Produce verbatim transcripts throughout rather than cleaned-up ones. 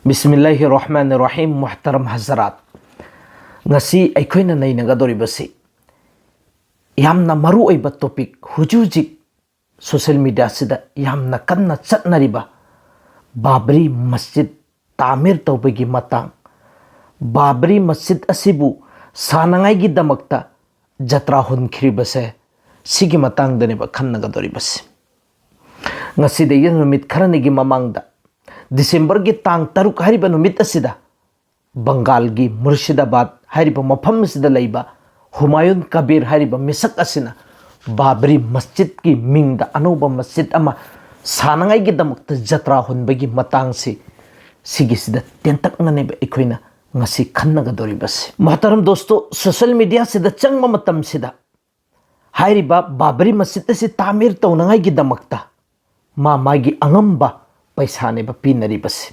ꯕꯤꯁꯃꯤꯜꯂꯥꯍꯤꯔ ꯔꯍꯃꯥꯅꯤꯔ ꯔꯍꯤꯝ꯫ ꯃꯨꯍꯇꯔꯝ ꯍꯖꯔꯥꯠ, ꯉꯁꯤ ꯑꯩꯈꯣꯏꯅ ꯅꯩꯅꯒꯗꯧꯔꯤꯕꯁꯤ ꯌꯥꯝꯅ ꯃꯔꯨ ꯑꯣꯏꯕ ꯇꯣꯄꯤꯛ, ꯍꯧꯖꯤꯛ ꯍꯧꯖꯤꯛ ꯁꯣꯁꯦꯜ ꯃꯤꯗꯤꯌꯥꯁꯤꯗ ꯌꯥꯝꯅ ꯀꯟꯅ ꯆꯠꯅꯔꯤꯕ ꯕꯥꯕ꯭ꯔꯤ ꯃꯁꯖꯤꯗ ꯇꯥꯃꯤꯔ ꯇꯧꯕꯒꯤ ꯃꯇꯥꯡ, ꯕꯥꯕ꯭ꯔꯤ ꯃꯁꯖꯤꯗ ꯑꯁꯤꯕꯨ ꯁꯥꯅꯉꯥꯏꯒꯤꯗꯃꯛꯇ ꯖꯇ꯭ꯔꯥ ꯍꯨꯟꯈ꯭ꯔꯤꯕꯁꯦ, ꯁꯤꯒꯤ ꯃꯇꯥꯡꯗꯅꯦꯕ ꯈꯟꯅꯒꯗꯧꯔꯤꯕꯁꯤ꯫ ꯉꯁꯤꯗꯒꯤ ꯅꯨꯃꯤꯠ ꯈꯔꯅꯤꯒꯤ ꯃꯃꯥꯡꯗ, ꯗꯤꯁꯦꯝꯕꯔꯒꯤ ꯇꯥꯡ ꯇꯔꯨꯛ ꯍꯥꯏꯔꯤꯕ ꯅꯨꯃꯤꯠ ꯑꯁꯤꯗ, ꯕꯪꯒꯥꯜꯒꯤ ꯃꯨꯔꯁꯤꯗꯥꯕꯥꯗ ꯍꯥꯏꯔꯤꯕ ꯃꯐꯝ ꯑꯁꯤꯗ ꯂꯩꯕ ꯍꯨꯃꯥꯌꯨꯟ ꯀꯕꯤꯔ ꯍꯥꯏꯔꯤꯕ ꯃꯤꯁꯛ ꯑꯁꯤꯅ ꯕꯥꯕ꯭ꯔꯤ ꯃꯁꯖꯤꯗꯀꯤ ꯃꯤꯡꯗ ꯑꯅꯧꯕ ꯃꯁꯖꯤꯗ ꯑꯃ ꯁꯥꯅꯉꯥꯏꯒꯤꯗꯃꯛꯇ ꯖꯇ꯭ꯔꯥ ꯍꯨꯟꯕꯒꯤ ꯃꯇꯥꯡꯁꯤ, ꯁꯤꯒꯤꯁꯤꯗ ꯇꯦꯟꯇꯛꯅꯅꯦꯕ ꯑꯩꯈꯣꯏꯅ ꯉꯁꯤ ꯈꯟꯅꯒꯗꯧꯔꯤꯕꯁꯤ꯫ ꯃꯍꯇꯔꯝ ꯗꯣꯁꯇꯣ, ꯁꯣꯁꯦꯜ ꯃꯤꯗꯤꯌꯥꯁꯤꯗ ꯆꯪꯕ ꯃꯇꯝꯁꯤꯗ ꯍꯥꯏꯔꯤꯕ ꯕꯥꯕ꯭ꯔꯤ ꯃꯁꯖꯤꯗ ꯑꯁꯤ ꯇꯥꯃꯤꯔ ꯇꯧꯅꯉꯥꯏꯒꯤꯗꯃꯛꯇ ꯃꯥ ꯃꯥꯒꯤ ꯑꯉꯝꯕ ꯄꯩꯁꯥꯅꯦꯕ ꯄꯤꯅꯔꯤꯕꯁꯤ꯫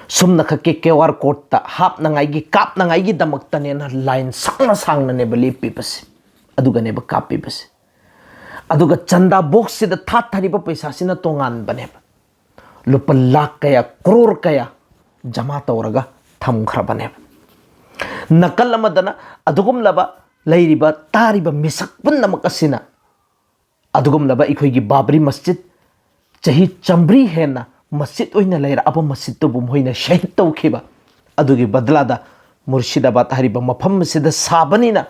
ꯁꯨꯝꯅꯈꯛꯀꯤ ꯀ꯭ꯌꯨ ꯑꯥꯔ ꯀꯣꯗꯇ ꯍꯥꯞꯅꯉꯥꯏꯒꯤ, ꯀꯥꯞꯅꯉꯥꯏꯒꯤꯗꯃꯛꯇꯅꯦꯅ ꯂꯥꯏꯟ ꯁꯥꯡꯅ ꯁꯥꯡꯅꯅꯦꯕ ꯂꯦꯞꯄꯤꯕꯁꯤ, ꯑꯗꯨꯒꯅꯦꯕ ꯀꯥꯞꯄꯤꯕꯁꯤ꯫ ꯑꯗꯨꯒ ꯆꯟꯗꯥ ꯕꯣꯛꯁꯁꯤꯗ ꯊꯥꯊꯔꯤꯕ ꯄꯩꯁꯥꯁꯤꯅ ꯇꯣꯉꯥꯟꯕꯅꯦꯕ꯫ ꯂꯨꯄꯥ ꯂꯥꯈ ꯀꯌꯥ, ꯀ꯭ꯔꯣꯔ ꯀꯌꯥ ꯖꯃꯥ ꯇꯧꯔꯒ ꯊꯝꯈ꯭ꯔꯕꯅꯦꯕ꯫ ꯅꯥꯀꯜ ꯑꯃꯗꯅ ꯑꯗꯨꯒꯨꯝꯂꯕ ꯂꯩꯔꯤꯕ, ꯇꯥꯔꯤꯕ ꯃꯤꯁꯛ ꯄꯨꯝꯅꯃꯛ ꯑꯁꯤꯅ ꯑꯗꯨꯒꯨꯝꯂꯕ ꯑꯩꯈꯣꯏꯒꯤ ꯕꯥꯕ꯭ꯔꯤ ꯃꯁꯖꯤꯗ, ꯆꯍꯤ ꯆꯥꯝꯃꯔꯤ ꯍꯦꯟꯅ ꯃꯁꯖꯤꯗ ꯑꯣꯏꯅ ꯂꯩꯔꯛꯑꯕ ꯃꯁꯖꯤꯗꯇꯨꯕꯨ ꯃꯈꯣꯏꯅ ꯁꯍꯤꯗ ꯇꯧꯈꯤꯕ, ꯑꯗꯨꯒꯤ ꯕꯗꯂꯥꯗ ꯃꯨꯔꯁꯤꯗꯥꯕꯥꯗ ꯍꯥꯏꯔꯤꯕ ꯃꯐꯝ ꯑꯁꯤꯗ ꯁꯥꯕꯅꯤꯅ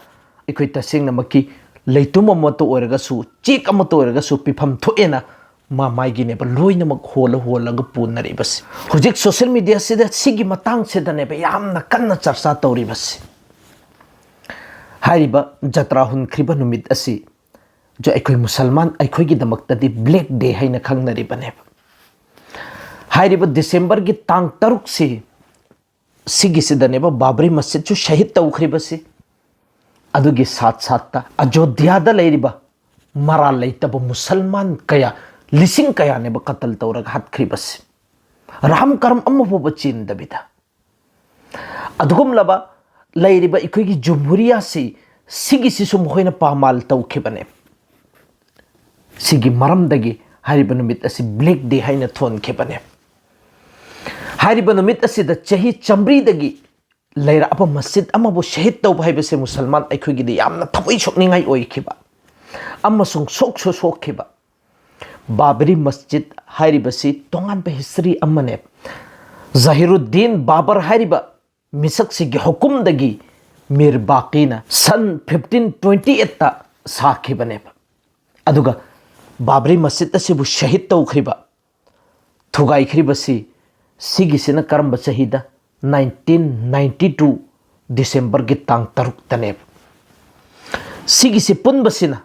ꯑꯩꯈꯣꯏ ꯇꯁꯦꯡꯅꯃꯛꯀꯤ ꯂꯩꯇꯨꯝ ꯑꯃꯠꯇ ꯑꯣꯏꯔꯒꯁꯨ, ꯆꯦꯛ ꯑꯃꯠꯇ ꯑꯣꯏꯔꯒꯁꯨ ꯄꯤꯐꯝ ꯊꯣꯛꯑꯦꯅ ꯃꯥ ꯃꯥꯏꯒꯤꯅꯦꯕ ꯂꯣꯏꯅꯃꯛ ꯍꯣꯜꯂ ꯍꯣꯜꯂꯒ ꯄꯨꯅꯔꯤꯕꯁꯤ꯫ ꯍꯧꯖꯤꯛ ꯁꯣꯁꯦꯜ ꯃꯤꯗꯤꯌꯥꯁꯤꯗ ꯁꯤꯒꯤ ꯃꯇꯥꯡꯁꯤꯗꯅꯦꯕ ꯌꯥꯝꯅ ꯀꯟꯅ ꯆꯔꯆꯥ ꯇꯧꯔꯤꯕꯁꯤ꯫ ꯍꯥꯏꯔꯤꯕ ꯖꯇ꯭ꯔꯥ ꯍꯨꯟꯈ꯭ꯔꯤꯕ ꯅꯨꯃꯤꯠ ꯑꯁꯤ ꯖ-, ꯑꯩꯈꯣꯏ ꯃꯨꯁꯜꯃꯥꯟ ꯑꯩꯈꯣꯏꯒꯤꯗꯃꯛꯇꯗꯤ ꯕ꯭ꯂꯦꯛ ꯗꯦ ꯍꯥꯏꯅ ꯈꯪꯅꯔꯤꯕꯅꯦꯕ꯫ ꯍꯥꯏꯔꯤꯕ ꯗꯤꯁꯦꯝꯕꯔꯒꯤ ꯇꯥꯡ ꯇꯔꯨꯛꯁꯤ, ꯁꯤꯒꯤꯁꯤꯗꯅꯦꯕ ꯕꯥꯕ꯭ꯔꯤ ꯃꯁꯖꯤꯗꯁꯨ ꯁꯍꯤꯗ ꯇꯧꯈ꯭ꯔꯤꯕꯁꯤ꯫ ꯑꯗꯨꯒꯤ ꯁꯥꯠ ꯁꯥꯠꯇ ꯑꯌꯣꯙ꯭ꯌꯥꯗ ꯂꯩꯔꯤꯕ ꯃꯔꯥꯜ ꯂꯩꯇꯕ ꯃꯨꯁꯜꯃꯥꯟ ꯀꯌꯥ, ꯂꯤꯁꯤꯡ ꯀꯌꯥꯅꯦꯕ ꯀꯇꯜ ꯇꯧꯔꯒ ꯍꯥꯠꯈ꯭ꯔꯤꯕꯁꯤ, ꯔꯥꯝ ꯀꯔꯝ ꯑꯃ ꯐꯥꯎꯕ ꯆꯦꯟꯗꯕꯤꯗ꯫ ꯑꯗꯨꯒꯨꯝꯂꯕ ꯂꯩꯔꯤꯕ ꯑꯩꯈꯣꯏꯒꯤ ꯖꯨꯝꯍꯨꯔꯤꯌꯥꯁꯤ, ꯁꯤꯒꯤꯁꯤꯁꯨ ꯃꯈꯣꯏꯅ ꯄꯥꯃꯥꯜ ꯇꯧꯈꯤꯕꯅꯦ꯫ ꯁꯤꯒꯤ ꯃꯔꯝꯗꯒꯤ ꯍꯥꯏꯔꯤꯕ ꯅꯨꯃꯤꯠ ꯑꯁꯤ ꯕ꯭ꯂꯦꯛ ꯗꯦ ꯍꯥꯏꯅ ꯊꯣꯟꯈꯤꯕꯅꯦ꯫ ꯍꯥꯏꯔꯤꯕ ꯅꯨꯃꯤꯠ ꯑꯁꯤꯗ ꯆꯍꯤ ꯆꯥꯝꯃꯔꯤꯗꯒꯤ ꯂꯩꯔꯛꯑꯕ ꯃꯁꯖꯤꯗ ꯑꯃꯕꯨ ꯁꯍꯤꯗ ꯇꯧꯕ ꯍꯥꯏꯕꯁꯦ ꯃꯨꯁꯜꯃꯥꯟ ꯑꯩꯈꯣꯏꯒꯤꯗꯤ ꯌꯥꯝꯅ ꯊꯃꯣꯏ ꯁꯣꯛꯅꯤꯡꯉꯥꯏ ꯑꯣꯏꯈꯤꯕ ꯑꯃꯁꯨꯡ ꯁꯣꯛꯁꯨ ꯁꯣꯛꯈꯤꯕ꯫ ꯕꯥꯕꯔꯤ ꯃꯁꯖꯤꯗ ꯍꯥꯏꯔꯤꯕꯁꯤ ꯇꯣꯉꯥꯟꯕ ꯍꯤꯁꯇ꯭ꯔꯤ ꯑꯃꯅꯦ꯫ ꯖꯍꯤꯔꯨꯗꯤꯟ ꯕꯥꯕꯔ ꯍꯥꯏꯔꯤꯕ ꯃꯤꯁꯛꯁꯤꯒꯤ ꯍꯨꯀꯨꯝꯗꯒꯤ ꯃꯤꯔ ꯕꯥꯀꯤꯅ ꯁꯟ ꯐꯤꯐꯇꯤꯟ ꯇ꯭ꯋꯦꯟꯇꯤ ꯑꯩꯠꯇ ꯁꯥꯈꯤꯕꯅꯦꯕ꯫ ꯑꯗꯨꯒ ꯕꯥꯕꯔꯤ ꯃꯁꯖꯤꯗ ꯑꯁꯤꯕꯨ ꯁꯍꯤꯗ ꯇꯧꯈ꯭ꯔꯤꯕ, ꯊꯨꯒꯥꯏꯈ꯭ꯔꯤꯕꯁꯤ ꯁꯤꯒꯤꯁꯤꯅ ꯀꯔꯝꯕ ꯆꯍꯤꯗ? ꯅꯥꯏꯟꯇꯤꯟ ꯅꯥꯏꯟꯇꯤ ꯇꯨ ꯗꯤꯁꯦꯝꯕꯔꯒꯤ ꯇꯥꯡ ꯇꯔꯨꯛꯇꯅꯦꯕ꯫ ꯁꯤꯒꯤꯁꯤ ꯄꯨꯟꯕꯁꯤꯅ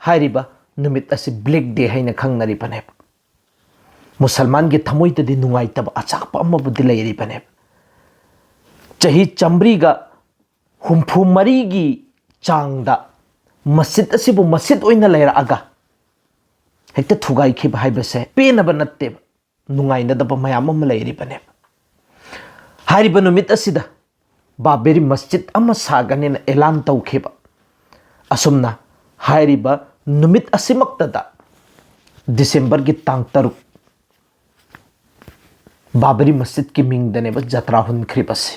ꯍꯥꯏꯔꯤꯕ ꯅꯨꯃꯤꯠ ꯑꯁꯤ ꯕ꯭ꯂꯦꯛ ꯗꯦ ꯍꯥꯏꯅ ꯈꯪꯅꯔꯤꯕꯅꯦꯕ꯫ ꯃꯨꯁꯜꯃꯥꯟꯒꯤ ꯊꯃꯣꯏꯗꯗꯤ ꯅꯨꯡꯉꯥꯏꯇꯕ ꯑꯆꯥꯛꯄ ꯑꯃꯕꯨꯗꯤ ꯂꯩꯔꯤꯕꯅꯦꯕ꯫ ꯆꯍꯤ ꯆꯥꯝꯃꯔꯤꯒ ꯍꯨꯝꯐꯨ ꯃꯔꯤꯒꯤ ꯆꯥꯡꯗ ꯃꯁꯖꯤꯗ ꯑꯁꯤꯕꯨ ꯃꯁꯖꯤꯗ ꯑꯣꯏꯅ ꯂꯩꯔꯛꯑꯒ ꯍꯦꯛꯇ ꯊꯨꯒꯥꯏꯈꯤꯕ ꯍꯥꯏꯕꯁꯦ ꯄꯦꯟꯅꯕ ꯅꯠꯇꯦꯕ, ꯅꯨꯡꯉꯥꯏꯅꯗꯕ ꯃꯌꯥꯝ ꯑꯃ ꯂꯩꯔꯤꯕꯅꯦꯕ꯫ ꯍꯥꯏꯔꯤꯕ ꯅꯨꯃꯤꯠ ꯑꯁꯤꯗ ꯕꯥꯕꯔꯤ ꯃꯁꯖꯤꯗ ꯑꯃ ꯁꯥꯒꯅꯦꯅ ꯑꯦꯂꯥꯟ ꯇꯧꯈꯤꯕ꯫ ꯑꯁꯨꯝꯅ ꯍꯥꯏꯔꯤꯕ ꯅꯨꯃꯤꯠ ꯑꯁꯤꯃꯛꯇꯗ, ꯗꯤꯁꯦꯝꯕꯔꯒꯤ ꯇꯥꯡ ꯇꯔꯨꯛ, ꯕꯥꯕꯔꯤ ꯃꯁꯖꯤꯗꯀꯤ ꯃꯤꯡꯗꯅꯦꯕ ꯖꯇ꯭ꯔꯥ ꯍꯨꯟꯈ꯭ꯔꯤꯕꯁꯤ꯫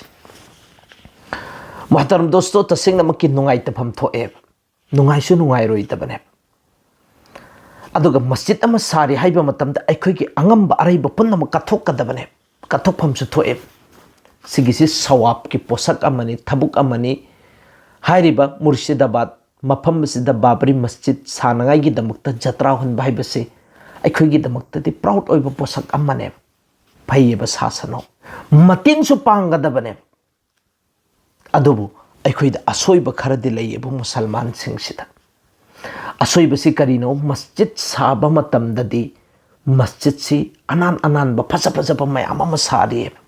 ꯃꯣꯍꯇꯔꯝ ꯗꯣꯁꯇꯣ, ꯇꯁꯦꯡꯅꯃꯛꯀꯤ ꯅꯨꯡꯉꯥꯏꯇꯐꯝ ꯊꯣꯛꯑꯦꯕ, ꯅꯨꯡꯉꯥꯏꯁꯨ ꯅꯨꯡꯉꯥꯏꯔꯣꯏꯗꯕꯅꯦꯕ꯫ ꯑꯗꯨꯒ ꯃꯁꯖꯤꯗ ꯑꯃ ꯁꯥꯔꯤ ꯍꯥꯏꯕ ꯃꯇꯝꯗ ꯑꯩꯈꯣꯏꯒꯤ ꯑꯉꯝꯕ ꯑꯔꯩꯕ ꯄꯨꯝꯅꯃꯛ ꯀꯠꯊꯣꯛꯀꯗꯕꯅꯦꯕ, ꯀꯠꯊꯣꯛꯐꯝꯁꯨ ꯊꯣꯛꯑꯦꯕ꯫ ꯁꯤꯒꯤꯁꯤ ꯁꯋꯥꯕꯀꯤ ꯄꯣꯠꯁꯛ ꯑꯃꯅꯤ, ꯊꯕꯛ ꯑꯃꯅꯤ꯫ ꯍꯥꯏꯔꯤꯕ ꯃꯨꯔꯁꯤꯗꯥꯕꯥꯗ ꯃꯐꯝ ꯑꯁꯤꯗ ꯕꯥꯕꯔꯤ ꯃꯁꯖꯤꯗ ꯁꯥꯅꯉꯥꯏꯒꯤꯗꯃꯛꯇ ꯖꯇ꯭ꯔꯥ ꯍꯨꯟꯕ ꯍꯥꯏꯕꯁꯤ ꯑꯩꯈꯣꯏꯒꯤꯗꯃꯛꯇꯗꯤ ꯄ꯭ꯔꯥꯎꯗ ꯑꯣꯏꯕ ꯄꯣꯠꯁꯛ ꯑꯃꯅꯦꯕ꯫ ꯐꯩꯌꯦꯕ, ꯁꯥꯁꯅꯣ, ꯃꯇꯦꯡꯁꯨ ꯄꯥꯡꯒꯗꯕꯅꯦꯕ꯫ ꯑꯗꯨꯕꯨ ꯑꯩꯈꯣꯏꯗ ꯑꯁꯣꯏꯕ ꯈꯔꯗꯤ ꯂꯩꯌꯦꯕ ꯃꯨꯁꯜꯃꯥꯟꯁꯤꯡꯁꯤꯗ꯫ ꯑꯁꯣꯏꯕꯁꯤ ꯀꯔꯤꯅꯣ? ꯃꯁꯖꯤꯗ ꯁꯥꯕ ꯃꯇꯝꯗꯗꯤ ꯃꯁꯖꯤꯗꯁꯤ ꯑꯅꯥꯟ ꯑꯅꯥꯟꯕ ꯐꯖ ꯐꯖꯕ ꯃꯌꯥꯝ ꯑꯃ ꯁꯥꯔꯤꯑꯕ꯫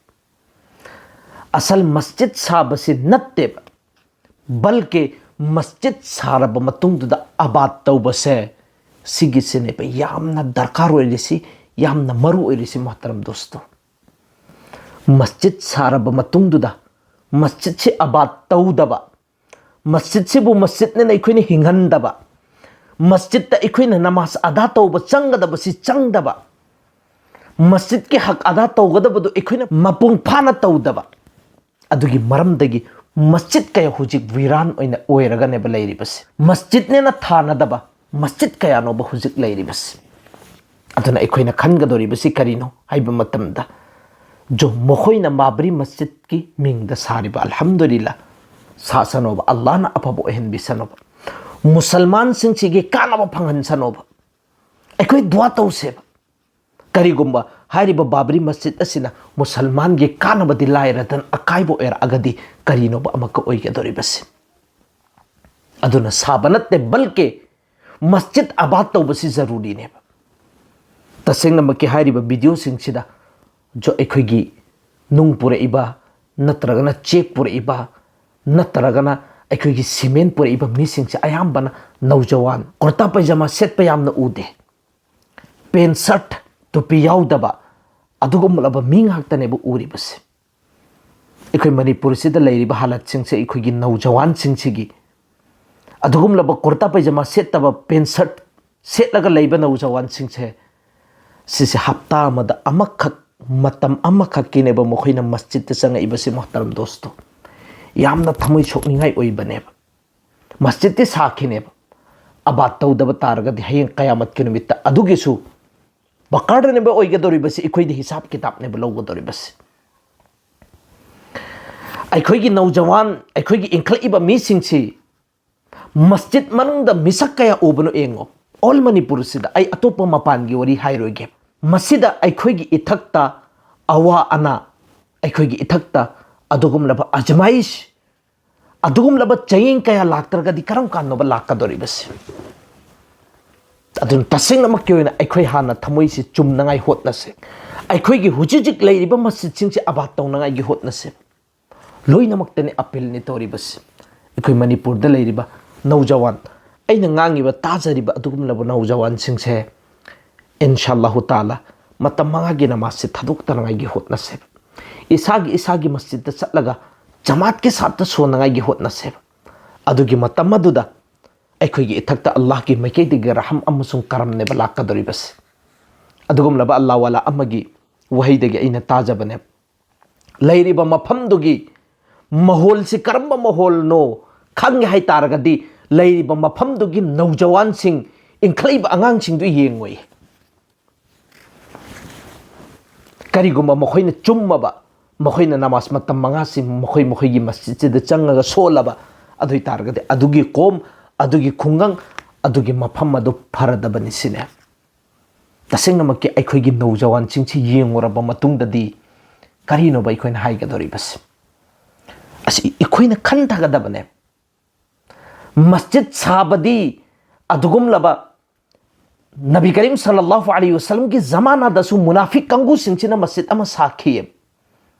ꯑꯁꯜ ꯃꯁꯖꯤꯗ ꯁꯥꯕꯁꯤ ꯅꯠꯇꯦꯕ, ꯕꯜꯀꯤ ꯃꯁꯖꯤꯗ ꯁꯥꯔꯕ ꯃꯇꯨꯡꯗꯨꯗ ꯑꯕꯥꯗ ꯇꯧꯕꯁꯦ, ꯁꯤꯒꯤꯁꯤꯅꯦꯕ ꯌꯥꯝꯅ ꯗꯔꯀꯥꯔ ꯑꯣꯏꯔꯤꯁꯤ, ꯌꯥꯝꯅ ꯃꯔꯨ ꯑꯣꯏꯔꯤꯁꯤ, ꯃꯣꯍꯇꯔꯝ ꯗꯣꯁꯇꯣ꯫ ꯃꯁꯖꯤꯗ ꯁꯥꯔꯕ ꯃꯇꯨꯡꯗꯨꯗ ꯃꯁꯖꯤꯗꯁꯤ ꯑꯕꯥꯗ ꯇꯧꯗꯕ, ꯃꯁꯖꯤꯗꯁꯤꯕꯨ ꯃꯁꯖꯤꯗꯅꯦꯅ ꯑꯩꯈꯣꯏꯅ ꯍꯤꯡꯍꯟꯗꯕ, ꯃꯁꯖꯤꯗꯇ ꯑꯩꯈꯣꯏꯅ ꯅꯃꯥꯖ ꯑꯗꯥ ꯇꯧꯕ ꯆꯪꯒꯗꯕꯁꯤ ꯆꯪꯗꯕ, ꯃꯁꯖꯤꯗꯀꯤ ꯍꯛ ꯑꯗꯥ ꯇꯧꯒꯗꯕꯗꯨ ꯑꯩꯈꯣꯏꯅ ꯃꯄꯨꯡ ꯐꯥꯅ ꯇꯧꯗꯕ, ꯑꯗꯨꯒꯤ ꯃꯔꯝꯗꯒꯤ ꯃꯁꯖꯤꯗ ꯀꯌꯥ ꯍꯧꯖꯤꯛ ꯋꯤꯔꯥꯟ ꯑꯣꯏꯅ ꯑꯣꯏꯔꯒꯅꯦꯕ ꯂꯩꯔꯤꯕꯁꯦ꯫ ꯃꯁꯖꯤꯗꯅꯦꯅ ꯊꯥꯅꯗꯕ ꯃꯁꯖꯤꯗ ꯀꯌꯥꯅꯣꯕ ꯍꯧꯖꯤꯛ ꯂꯩꯔꯤꯕꯁꯦ? ꯑꯗꯨꯅ ꯑꯩꯈꯣꯏꯅ ꯈꯟꯒꯗꯧꯔꯤꯕꯁꯤ ꯀꯔꯤꯅꯣ ꯍꯥꯏꯕ ꯃꯇꯝꯗ, ꯖꯣ ꯃꯈꯣꯏꯅ ꯕꯥꯕ꯭ꯔꯤ ꯃꯁꯖꯤꯗꯀꯤ ꯃꯤꯡꯗ ꯁꯥꯔꯤꯕ ꯑꯜꯍꯝꯗꯨꯂꯤꯜꯂꯥ ꯁꯥꯁꯅꯣꯕ, ꯑꯜꯂꯥꯍꯅ ꯑꯐꯕ ꯑꯣꯏꯍꯟꯕꯤꯁꯅꯣꯕ, ꯃꯨꯁꯜꯃꯥꯟꯁꯤꯡꯁꯤꯒꯤ ꯀꯥꯟꯅꯕ ꯐꯪꯍꯟꯁꯅꯣꯕ꯫ ꯑꯩꯈꯣꯏ ꯗꯨꯋꯥ ꯇꯧꯁꯦꯕ꯫ ꯀꯔꯤꯒꯨꯝꯕ ꯍꯥꯏꯔꯤꯕ ꯕꯥꯕ꯭ꯔꯤ ꯃꯁꯖꯤꯗ ꯑꯁꯤꯅ ꯃꯨꯁꯜꯃꯥꯟꯒꯤ ꯀꯥꯟꯅꯕꯗꯤ ꯂꯥꯏꯔꯗꯅ ꯑꯀꯥꯏꯕ ꯑꯣꯏꯔꯛꯑꯒꯗꯤ ꯀꯔꯤꯅꯣꯕ ꯑꯃꯛꯀ ꯑꯣꯏꯒꯗꯧꯔꯤꯕꯁꯤ? ꯑꯗꯨꯅ ꯁꯥꯕ ꯅꯠꯇꯦ, ꯕꯜꯀꯦ ꯃꯁꯖꯤꯗ ꯑꯕꯥꯗ ꯇꯧꯕꯁꯤ ꯖꯔꯨꯔꯤꯅꯦꯕ꯫ ꯇꯁꯦꯡꯅꯃꯛꯀꯤ ꯍꯥꯏꯔꯤꯕ ꯚꯤꯗꯤꯑꯣꯁꯤꯡꯁꯤꯗ ꯖꯣ-, ꯑꯩꯈꯣꯏꯒꯤ ꯅꯨꯡ ꯄꯨꯔꯛꯏꯕ, ꯅꯠꯇ꯭ꯔꯒꯅ ꯆꯦꯛ ꯄꯨꯔꯛꯏꯕ, ꯅꯠꯇ꯭ꯔꯒꯅ ꯑꯩꯈꯣꯏꯒꯤ ꯁꯤꯃꯦꯟ ꯄꯨꯔꯛꯏꯕ ꯃꯤꯁꯤꯡꯁꯦ ꯑꯌꯥꯝꯕꯅ ꯅꯧꯖꯋꯥꯟ, ꯀꯨꯔꯇꯥ ꯄꯩꯖꯃꯥ ꯁꯦꯠꯄ ꯌꯥꯝꯅ ꯎꯗꯦ꯫ ꯄꯦꯟ ꯁꯔꯠ, ꯇꯨꯄꯤ ꯌꯥꯎꯗꯕ ꯑꯗꯨꯒꯨꯝꯂꯕ ꯃꯤ ꯉꯥꯛꯇꯅꯦꯕ ꯎꯔꯤꯕꯁꯦ꯫ ꯑꯩꯈꯣꯏ ꯃꯅꯤꯄꯨꯔꯁꯤꯗ ꯂꯩꯔꯤꯕ ꯍꯥꯂꯠꯁꯤꯡꯁꯦ, ꯑꯩꯈꯣꯏꯒꯤ ꯅꯧꯖꯋꯥꯟꯁꯤꯡꯁꯤꯒꯤ ꯑꯗꯨꯒꯨꯝꯂꯕ ꯀꯨꯔꯇꯥ ꯄꯩꯖꯃꯥ ꯁꯦꯠꯇꯕ, ꯄꯦꯟ ꯁꯔꯠ ꯁꯦꯠꯂꯒ ꯂꯩꯕ ꯅꯧꯖꯋꯥꯟꯁꯤꯡꯁꯦ, ꯁꯤꯁꯦ ꯍꯞꯇꯥ ꯑꯃꯗ ꯑꯃꯈꯛ, ꯃꯇꯝ ꯑꯃꯈꯛꯀꯤꯅꯦꯕ ꯃꯈꯣꯏꯅ ꯃꯁꯖꯤꯗꯇ ꯆꯪꯉꯛꯏꯕꯁꯤ, ꯃꯣꯍꯇꯔꯝ ꯗꯣꯁꯇꯣ꯫ ꯌꯥꯝꯅ ꯊꯃꯣꯏ ꯁꯣꯛꯅꯤꯡꯉꯥꯏ ꯑꯣꯏꯕꯅꯦꯕ꯫ ꯃꯁꯖꯤꯗꯇꯤ ꯁꯥꯈꯤꯅꯦꯕ, ꯑꯕꯥꯗ ꯇꯧꯗꯕ ꯇꯥꯔꯒꯗꯤ ꯍꯌꯦꯡ ꯀꯌꯥꯃꯠꯀꯤ ꯅꯨꯃꯤꯠꯇ ꯑꯗꯨꯒꯤꯁꯨ ꯕꯀꯥꯔꯗꯅꯦꯕ ꯑꯣꯏꯒꯗꯧꯔꯤꯕꯁꯤ, ꯑꯩꯈꯣꯏꯗꯤ ꯍꯤꯁꯥꯕ ꯀꯤꯇꯥꯕꯅꯦꯕ ꯂꯧꯒꯗꯧꯔꯤꯕꯁꯤ꯫ ꯑꯩꯈꯣꯏꯒꯤ ꯅꯧꯖꯋꯥꯟ, ꯑꯩꯈꯣꯏꯒꯤ ꯏꯟꯈꯠꯂꯛꯏꯕ ꯃꯤꯁꯤꯡꯁꯤ ꯃꯁꯖꯤꯗ ꯃꯅꯨꯡꯗ ꯃꯤꯁꯛ ꯀꯌꯥ ꯎꯕꯅꯣ ꯌꯦꯡꯉꯣ꯫ ꯑꯣꯜ ꯃꯅꯤꯄꯨꯔꯁꯤꯗ, ꯑꯩ ꯑꯇꯣꯞꯄ ꯃꯄꯥꯟꯒꯤ ꯋꯥꯔꯤ ꯍꯥꯏꯔꯣꯏꯒꯦ, ꯃꯁꯤꯗ ꯑꯩꯈꯣꯏꯒꯤ ꯏꯊꯛꯇ ꯑꯋꯥ ꯑꯅꯥ, ꯑꯩꯈꯣꯏꯒꯤ ꯏꯊꯛꯇ ꯑꯗꯨꯒꯨꯝꯂꯕ ꯑꯖꯃꯥꯏꯁ, ꯑꯗꯨꯒꯨꯝꯂꯕ ꯆꯌꯦꯡ ꯀꯌꯥ ꯂꯥꯛꯇ꯭ꯔꯒꯗꯤ ꯀꯔꯝ ꯀꯥꯟꯗꯅꯣꯕ ꯂꯥꯛꯀꯗꯧꯔꯤꯕꯁꯦ? ꯑꯗꯨꯅ ꯇꯁꯦꯡꯅꯃꯛꯀꯤ ꯑꯣꯏꯅ ꯑꯩꯈꯣꯏ ꯍꯥꯟꯅ ꯊꯃꯣꯏꯁꯤ ꯆꯨꯝꯅꯉꯥꯏ ꯍꯣꯠꯅꯁꯦ꯫ ꯑꯩꯈꯣꯏꯒꯤ ꯍꯧꯖꯤꯛ ꯍꯧꯖꯤꯛ ꯂꯩꯔꯤꯕ ꯃꯁꯖꯤꯗꯁꯤꯡꯁꯦ ꯑꯕꯥꯗ ꯇꯧꯅꯉꯥꯏꯒꯤ ꯍꯣꯠꯅꯁꯦ꯫ ꯂꯣꯏꯅꯃꯛꯇꯅꯤ ꯑꯄꯤꯜꯅꯤ ꯇꯧꯔꯤꯕꯁꯤ꯫ ꯑꯩꯈꯣꯏ ꯃꯅꯤꯄꯨꯔꯗ ꯂꯩꯔꯤꯕ ꯅꯧꯖꯋꯥꯟ, ꯑꯩꯅ ꯉꯥꯡꯉꯤꯕ, ꯇꯥꯖꯔꯤꯕ ꯑꯗꯨꯒꯨꯝꯂꯕ ꯅꯧꯖꯋꯥꯟꯁꯤꯡꯁꯦ, ꯏꯟꯁꯥ ꯑꯜꯂꯥꯍꯨ ꯇꯥꯂꯥ, ꯃꯇꯝ ꯃꯉꯥꯒꯤ ꯅꯃꯥꯖꯁꯤ ꯊꯥꯗꯣꯛꯇꯅꯉꯥꯏꯒꯤ ꯍꯣꯠꯅꯁꯦꯕ꯫ ꯏꯁꯥꯒꯤ, ꯏꯁꯥꯒꯤ ꯃꯁꯖꯤꯗꯇ ꯆꯠꯂꯒ ꯖꯃꯥꯠꯀꯤ ꯁꯥꯠꯇ ꯁꯣꯟꯅꯉꯥꯏꯒꯤ ꯍꯣꯠꯅꯁꯦꯕ꯫ ꯑꯗꯨꯒꯤ ꯃꯇꯝ ꯑꯗꯨꯗ ꯑꯩꯈꯣꯏꯒꯤ ꯏꯊꯛꯇ ꯑꯜꯂꯥꯍꯒꯤ ꯃꯥꯏꯀꯩꯗꯒꯤ ꯔꯍꯝ ꯑꯃꯁꯨꯡ ꯀꯔꯝꯅꯦꯕ ꯂꯥꯛꯀꯗꯧꯔꯤꯕꯁꯦ꯫ ꯑꯗꯨꯒꯨꯝꯂꯕ ꯑꯜꯂꯥ ꯋꯥꯂꯥ ꯑꯃꯒꯤ ꯋꯥꯍꯩꯗꯒꯤ ꯑꯩꯅ ꯇꯥꯖꯕꯅꯦ꯫ ꯂꯩꯔꯤꯕ ꯃꯐꯝꯗꯨꯒꯤ ꯃꯍꯣꯜꯁꯤ ꯀꯔꯝꯕ ꯃꯍꯣꯜꯅꯣ ꯈꯪꯒꯦ ꯍꯥꯏ ꯇꯥꯔꯒꯗꯤ, ꯂꯩꯔꯤꯕ ꯃꯐꯝꯗꯨꯒꯤ ꯅꯧꯖꯋꯥꯟꯁꯤꯡ, ꯏꯟꯈꯠꯂꯛꯏꯕ ꯑꯉꯥꯡꯁꯤꯡꯗꯨ ꯌꯦꯡꯉꯨꯏ꯫ ꯀꯔꯤꯒꯨꯝꯕ ꯃꯈꯣꯏꯅ ꯆꯨꯝꯃꯕ, ꯃꯈꯣꯏꯅ ꯅꯃꯥꯖ ꯃꯇꯝ ꯃꯉꯥꯁꯤ ꯃꯈꯣꯏ ꯃꯈꯣꯏꯒꯤ ꯃꯁꯖꯤꯠꯁꯤꯗ ꯆꯪꯉꯒ ꯁꯣꯜꯂꯕ, ꯑꯗꯨ ꯑꯣꯏ ꯇꯥꯔꯒꯗꯤ ꯑꯗꯨꯒꯤ ꯀꯣꯝ, ꯑꯗꯨꯒꯤ ꯈꯨꯡꯒꯪ, ꯑꯗꯨꯒꯤ ꯃꯐꯝ ꯑꯗꯨ ꯐꯔꯗꯕꯅꯤ ꯁꯤꯅꯦ꯫ ꯇꯁꯦꯡꯅꯃꯛꯀꯤ ꯑꯩꯈꯣꯏꯒꯤ ꯅꯧꯖꯋꯥꯟꯁꯤꯡꯁꯤ ꯌꯦꯡꯉꯨꯔꯕ ꯃꯇꯨꯡꯗꯗꯤ ꯀꯔꯤꯅꯣꯕ ꯑꯩꯈꯣꯏꯅ ꯍꯥꯏꯒꯗꯧꯔꯤꯕꯁꯤ? ꯑꯁꯤ ꯑꯩꯈꯣꯏꯅ ꯈꯟꯊꯒꯗꯕꯅꯦ꯫ ꯃꯁꯖꯤꯠ ꯁꯥꯕꯗꯤ ꯑꯗꯨꯒꯨꯝꯂꯕ ꯅꯕꯤ ꯀꯔꯤꯝ ꯁꯜꯂꯜꯂꯥꯍꯨ ꯑꯂꯩꯍꯤ ꯋꯁꯜꯂꯝꯒꯤ ꯖꯃꯥꯅꯥꯗꯁꯨ ꯃꯨꯅꯥꯐꯤꯛ ꯀꯥꯡꯕꯨꯁꯤꯡꯁꯤꯅ ꯃꯁꯖꯤꯠ ꯑꯃ ꯁꯥꯈꯤ꯫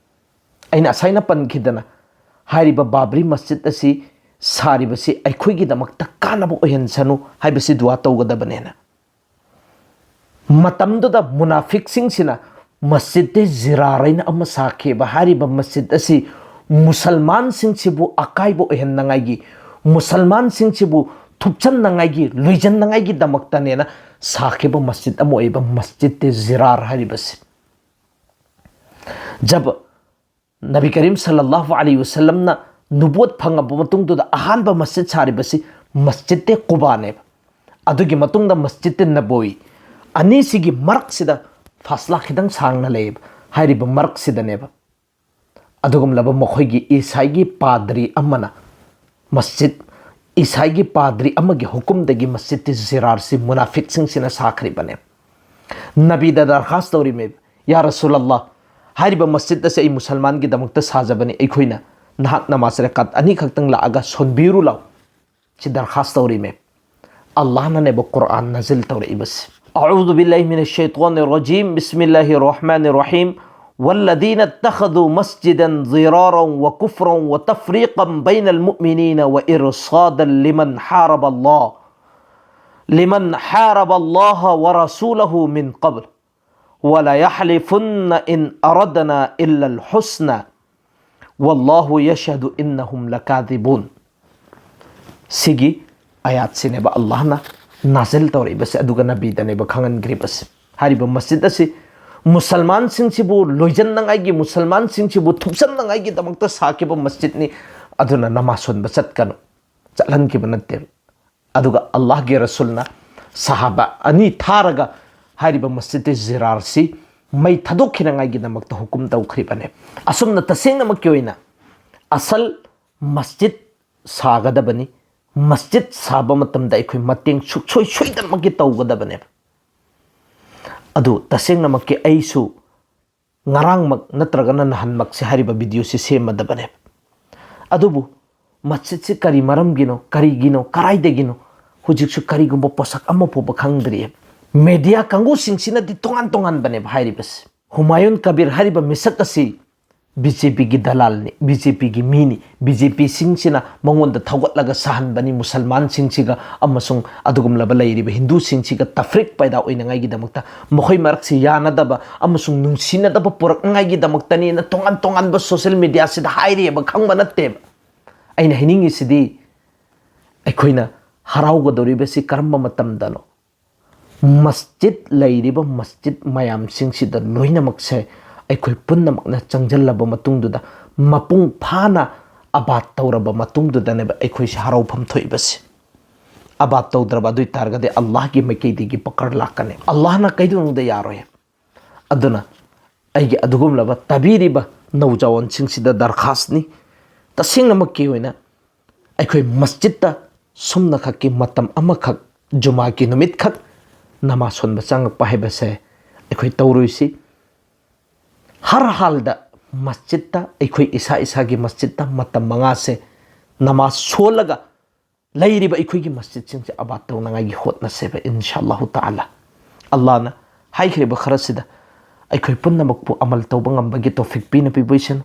ꯑꯩꯅ ꯑꯁꯥꯏꯅ ꯄꯟꯈꯤꯗꯅ ꯍꯥꯏꯔꯤꯕ ꯕꯥꯕ꯭ꯔꯤ ꯃꯁꯖꯤꯠ ꯑꯁꯤ ꯁꯥꯔꯤꯕꯁꯤ ꯑꯩꯈꯣꯏꯒꯤꯗꯃꯛꯇ ꯀꯥꯟꯅꯕ ꯑꯣꯏꯍꯟꯁꯅꯨ ꯍꯥꯏꯕꯁꯤ ꯗꯨꯋꯥ ꯇꯧꯒꯗꯕꯅꯦꯅ꯫ ꯃꯇꯝꯗꯨꯗ ꯃꯨꯅꯥꯐꯤꯛꯁꯤꯡꯁꯤꯅ ꯃꯁꯖꯤꯗ ꯖꯤꯔꯥꯔ ꯍꯥꯏꯅ ꯑꯃ ꯁꯥꯈꯤꯕ꯫ ꯍꯥꯏꯔꯤꯕ ꯃꯁꯖꯤꯗ ꯑꯁꯤ ꯃꯨꯁꯜꯃꯥꯟꯁꯤꯡꯁꯤꯕꯨ ꯑꯀꯥꯏꯕ ꯑꯣꯏꯍꯟꯅꯉꯥꯏꯒꯤ, ꯃꯨꯁꯜꯃꯥꯟꯁꯤꯡꯁꯤꯕꯨ ꯊꯨꯞꯆꯟꯅꯉꯥꯏꯒꯤ, ꯂꯣꯏꯖꯟꯅꯉꯥꯏꯒꯤꯗꯃꯛꯇꯅꯦꯅ ꯁꯥꯈꯤꯕ ꯃꯁꯖꯤꯗ ꯑꯃ ꯑꯣꯏꯕ ꯃꯁꯖꯤꯗ ꯖꯤꯔꯥꯔ ꯍꯥꯏꯔꯤꯕꯁꯤ꯫ ꯖꯕ ꯅꯕꯤ ꯀꯔꯤꯝ ꯁꯜꯂꯜꯂꯥꯍꯨ ꯑꯂꯩꯍꯤ ꯋꯁꯜꯂꯝꯅ ꯅꯨꯕꯨꯋꯠ ꯐꯪꯉꯕ ꯃꯇꯨꯡꯗꯨꯗ ꯑꯍꯥꯟꯕ ꯃꯁꯖꯤꯗ ꯁꯥꯔꯤꯕꯁꯤ ꯃꯁꯖꯤꯗ ꯀꯨꯕꯥꯅꯦꯕ꯫ ꯑꯗꯨꯒꯤ ꯃꯇꯨꯡꯗ ꯃꯁꯖꯤꯗ ꯅꯕꯋꯤ꯫ ꯑꯅꯤꯁꯤꯒꯤ ꯃꯔꯛꯁꯤꯗ ꯐꯥꯁꯂꯥ ꯈꯤꯇꯪ ꯁꯥꯡꯅ ꯂꯩꯌꯦꯕ꯫ ꯍꯥꯏꯔꯤꯕ ꯃꯔꯛꯁꯤꯗꯅꯦꯕ ꯑꯗꯨꯒꯨꯝꯂꯕ ꯃꯈꯣꯏꯒꯤ ꯏꯁꯥꯏꯒꯤ ꯄꯥꯗ꯭ꯔꯤ ꯑꯃꯅ ꯃꯁꯖꯤꯗ, ꯏꯁꯥꯏꯒꯤ ꯄꯥꯗ꯭ꯔꯤ ꯑꯃꯒꯤ ꯍꯨꯀꯨꯝꯗꯒꯤ ꯃꯁꯖꯤꯗ ꯖꯤꯔꯥꯔꯁꯤ ꯃꯨꯅꯥꯐꯤꯛꯁꯤꯡꯁꯤꯅ ꯁꯥꯈ꯭ꯔꯤꯕꯅꯦ꯫ ꯅꯕꯤꯗ ꯗꯔꯈꯥꯁ ꯇꯧꯔꯤꯃꯦ, "ꯌꯥ ꯔꯁꯨꯂꯜꯂꯥ, ꯍꯥꯏꯔꯤꯕ ꯃꯁꯖꯤꯗ ꯑꯁꯤ ꯑꯩ ꯃꯨꯁꯜꯃꯥꯟꯒꯤꯗꯃꯛꯇ ꯁꯥꯖꯕꯅꯤ, ꯑꯩꯈꯣꯏꯅ ꯅꯍꯥꯛ ꯅꯃꯥꯖ ꯔꯀꯥꯠ ꯑꯅꯤꯈꯛꯇꯪ ꯂꯥꯛꯑꯒ ꯁꯣꯟꯕꯤꯔꯨ ꯂꯥꯎ", ꯁꯤ ꯗꯔꯈꯥꯁ ꯇꯧꯔꯤꯃꯦ꯫ ꯑꯜꯂꯥꯍꯅꯅꯦꯕ ꯀꯨꯔꯥꯟ ꯅꯥꯖꯤꯜ ꯇꯧꯔꯛꯏꯕꯁꯤ꯫ أعوذ بالله من الشيطان الرجيم. بسم الله الرحمن الرحيم. والذين اتخذوا مسجدا ضرارا وكفرا وتفريقا بين المؤمنين وإرصادا لمن حارب الله، لمن حارب الله ورسوله من قبل، وليحلفن إن أردنا إلا الحسنى والله يشهد إنهم لكاذبون. ꯁꯤꯒꯤ ꯑꯌꯥꯠꯁꯤꯅꯦꯕ ꯑꯜꯂꯥꯍꯅ ꯅꯥꯖꯤꯜ ꯇꯧꯔꯛꯏꯕꯁꯦ, ꯑꯗꯨꯒ ꯅꯕꯤꯗꯅꯦꯕ ꯈꯪꯍꯟꯈ꯭ꯔꯤꯕꯁꯦ꯫ ꯍꯥꯏꯔꯤꯕ ꯃꯁꯖꯤꯗ ꯑꯁꯤ ꯃꯨꯁꯜꯃꯥꯟꯁꯤꯡꯁꯤꯕꯨ ꯂꯣꯏꯖꯟꯅꯉꯥꯏꯒꯤ, ꯃꯨꯁꯜꯃꯥꯟꯁꯤꯡꯁꯤꯕꯨ ꯊꯨꯞꯆꯟꯅꯉꯥꯏꯒꯤꯗꯃꯛꯇ ꯁꯥꯈꯤꯕ ꯃꯁꯖꯤꯗꯅꯤ, ꯑꯗꯨꯅ ꯅꯃꯥꯖ ꯁꯣꯟꯕ ꯆꯠꯀꯅꯨ, ꯆꯠꯍꯟꯈꯤꯕ ꯅꯠꯇꯦꯕ꯫ ꯑꯗꯨꯒ ꯑꯜꯂꯥꯍꯒꯤ ꯔꯁꯨꯜꯅ ꯁꯍꯥꯕ ꯑꯅꯤ ꯊꯥꯔꯒ ꯍꯥꯏꯔꯤꯕ ꯃꯁꯖꯤꯗ ꯖꯤꯔꯥꯔꯁꯤ ꯃꯩ ꯊꯥꯗꯣꯛꯈꯤꯅꯉꯥꯏꯒꯤꯗꯃꯛꯇ ꯍꯨꯀꯨꯝ ꯇꯧꯈ꯭ꯔꯤꯕꯅꯦ꯫ ꯑꯁꯨꯝꯅ ꯇꯁꯦꯡꯅꯃꯛꯀꯤ ꯑꯣꯏꯅ ꯑꯁꯜ ꯃꯁꯖꯤꯗ ꯁꯥꯒꯗꯕꯅꯤ꯫ ꯃꯁꯖꯤꯗ ꯁꯥꯕ ꯃꯇꯝꯗ ꯑꯩꯈꯣꯏ ꯃꯇꯦꯡ ꯁꯨꯡꯁꯣꯏ ꯁꯣꯏꯗꯅꯃꯛꯀꯤ ꯇꯧꯒꯗꯕꯅꯦꯕ꯫ ꯑꯗꯨ ꯇꯁꯦꯡꯅꯃꯛꯀꯤ ꯑꯩꯁꯨ ꯉꯔꯥꯡꯃꯛ ꯅꯠꯇ꯭ꯔꯒꯅ ꯅꯍꯥꯟꯃꯛꯁꯦ ꯍꯥꯏꯔꯤꯕ ꯚꯤꯗꯤꯑꯣꯁꯤ ꯁꯦꯝꯃꯗꯕꯅꯦꯕ꯫ ꯑꯗꯨꯕꯨ ꯃꯁꯖꯤꯗꯁꯤ ꯀꯔꯤ ꯃꯔꯝꯒꯤꯅꯣ, ꯀꯔꯤꯒꯤꯅꯣ, ꯀꯔꯥꯏꯗꯒꯤꯅꯣ, ꯍꯧꯖꯤꯛꯁꯨ ꯀꯔꯤꯒꯨꯝꯕ ꯄꯣꯠꯁꯛ ꯑꯃ ꯐꯥꯎꯕ ꯈꯪꯗ꯭ꯔꯤꯑꯕ꯫ ꯃꯦꯗꯤꯌꯥ ꯀꯥꯡꯕꯨꯁꯤꯡꯁꯤꯅꯗꯤ ꯇꯣꯉꯥꯟ ꯇꯣꯉꯥꯟꯕꯅꯦꯕ ꯍꯥꯏꯔꯤꯕꯁꯤ꯫ ꯍꯨꯃꯥꯌꯨꯟ ꯀꯕꯤꯔ ꯍꯥꯏꯔꯤꯕ ꯃꯤꯁꯛ ꯑꯁꯤ ꯕꯤ ꯖꯦ ꯄꯤꯒꯤ ꯗꯂꯥꯜꯅꯤ, ꯕꯤ ꯖꯦ ꯄꯤꯒꯤ ꯃꯤꯅꯤ, ꯕꯤ ꯖꯦ ꯄꯤꯁꯤꯡꯁꯤꯅ ꯃꯉꯣꯟꯗ ꯊꯧꯒꯠꯂꯒ ꯁꯥꯍꯟꯕꯅꯤ, ꯃꯨꯁꯜꯃꯥꯟꯁꯤꯡꯁꯤꯒ ꯑꯃꯁꯨꯡ ꯑꯗꯨꯒꯨꯝꯂꯕ ꯂꯩꯔꯤꯕ ꯍꯤꯟꯗꯨꯁꯤꯡꯁꯤꯒ ꯇꯐ꯭ꯔꯤꯛ ꯄꯩꯗꯥ ꯑꯣꯏꯅꯉꯥꯏꯒꯤꯗꯃꯛꯇ, ꯃꯈꯣꯏ ꯃꯔꯛꯁꯤ ꯌꯥꯅꯗꯕ ꯑꯃꯁꯨꯡ ꯅꯨꯡꯁꯤꯅꯗꯕ ꯄꯨꯔꯛꯅꯉꯥꯏꯒꯤꯗꯃꯛꯇꯅꯦꯅ ꯇꯣꯉꯥꯟ ꯇꯣꯉꯥꯟꯕ ꯁꯣꯁꯦꯜ ꯃꯦꯗꯤꯌꯥꯁꯤꯗ ꯍꯥꯏꯔꯤꯑꯕ, ꯈꯪꯕ ꯅꯠꯇꯦꯕ꯫ ꯑꯩꯅ ꯍꯥꯏꯅꯤꯡꯉꯤꯁꯤꯗꯤ, ꯑꯩꯈꯣꯏꯅ ꯍꯔꯥꯎꯒꯗꯧꯔꯤꯕꯁꯤ ꯀꯔꯝꯕ ꯃꯇꯝꯗꯅꯣ? ꯃꯁꯖꯤꯗ ꯂꯩꯔꯤꯕ ꯃꯁꯖꯤꯗ ꯃꯌꯥꯝꯁꯤꯡꯁꯤꯗ ꯂꯣꯏꯅꯃꯛꯁꯦ ꯑꯩꯈꯣꯏ ꯄꯨꯝꯅꯃꯛꯅ ꯆꯪꯁꯤꯜꯂꯕ ꯃꯇꯨꯡꯗꯨꯗ, ꯃꯄꯨꯡ ꯐꯥꯅ ꯑꯕꯥꯗ ꯇꯧꯔꯕ ꯃꯇꯨꯡꯗꯨꯗꯅꯦꯕ ꯑꯩꯈꯣꯏꯁꯦ ꯍꯔꯥꯎꯐꯝ ꯊꯣꯛꯏꯕꯁꯦ꯫ ꯑꯕꯥꯗ ꯇꯧꯗ꯭ꯔꯕ ꯑꯗꯨ ꯑꯣꯏ ꯇꯥꯔꯒꯗꯤ ꯑꯜꯂꯥꯍꯒꯤ ꯃꯥꯏꯀꯩꯗꯒꯤ ꯄꯀꯔ ꯂꯥꯛꯀꯅꯤ꯫ ꯑꯜꯂꯥꯍꯅ ꯀꯩꯗꯧꯅꯨꯡꯗ ꯌꯥꯔꯣꯏ꯫ ꯑꯗꯨꯅ ꯑꯩꯒꯤ ꯑꯗꯨꯒꯨꯝꯂꯕ ꯇꯥꯕꯤꯔꯤꯕ ꯅꯧꯖꯋꯥꯟꯁꯤꯡꯁꯤꯗ ꯗꯔꯈꯥꯁꯅꯤ, ꯇꯁꯦꯡꯅꯃꯛꯀꯤ ꯑꯣꯏꯅ ꯑꯩꯈꯣꯏ ꯃꯁꯖꯤꯗꯇ ꯁꯨꯝꯅꯈꯛꯀꯤ ꯃꯇꯝ ꯑꯃꯈꯛ, ꯖꯨꯃꯥꯒꯤ ꯅꯨꯃꯤꯠꯈꯛ ꯅꯃꯥꯖ ꯁꯣꯟꯕ ꯆꯪꯉꯛꯄ ꯍꯥꯏꯕꯁꯦ ꯑꯩꯈꯣꯏ ꯇꯧꯔꯣꯏꯁꯤ꯫ ꯍꯔ ꯍꯥꯜꯗ ꯃꯁꯖꯤꯗꯇ, ꯑꯩꯈꯣꯏ ꯏꯁꯥ ꯏꯁꯥꯒꯤ ꯃꯁꯖꯤꯗꯇ ꯃꯇꯝ ꯃꯉꯥꯁꯦ ꯅꯃꯥꯖ ꯁꯣꯜꯂꯒ ꯂꯩꯔꯤꯕ ꯑꯩꯈꯣꯏꯒꯤ ꯃꯁꯖꯤꯗꯁꯤꯡꯁꯦ ꯑꯕꯥꯗ ꯇꯧꯅꯉꯥꯏꯒꯤ ꯍꯣꯠꯅꯁꯦꯕ, ꯏꯟꯁꯥ ꯑꯜꯂꯥꯍꯨ ꯇꯥꯂꯥ꯫ ꯑꯜꯂꯥꯍꯅ ꯍꯥꯏꯈ꯭ꯔꯤꯕ ꯈꯔꯁꯤꯗ ꯑꯩꯈꯣꯏ ꯄꯨꯝꯅꯃꯛꯄꯨ ꯑꯃꯜ ꯇꯧꯕ ꯉꯝꯕꯒꯤ ꯇꯧꯐꯤꯛ ꯄꯤꯅ ꯄꯤꯕ ꯑꯣꯏꯁꯅꯨ꯫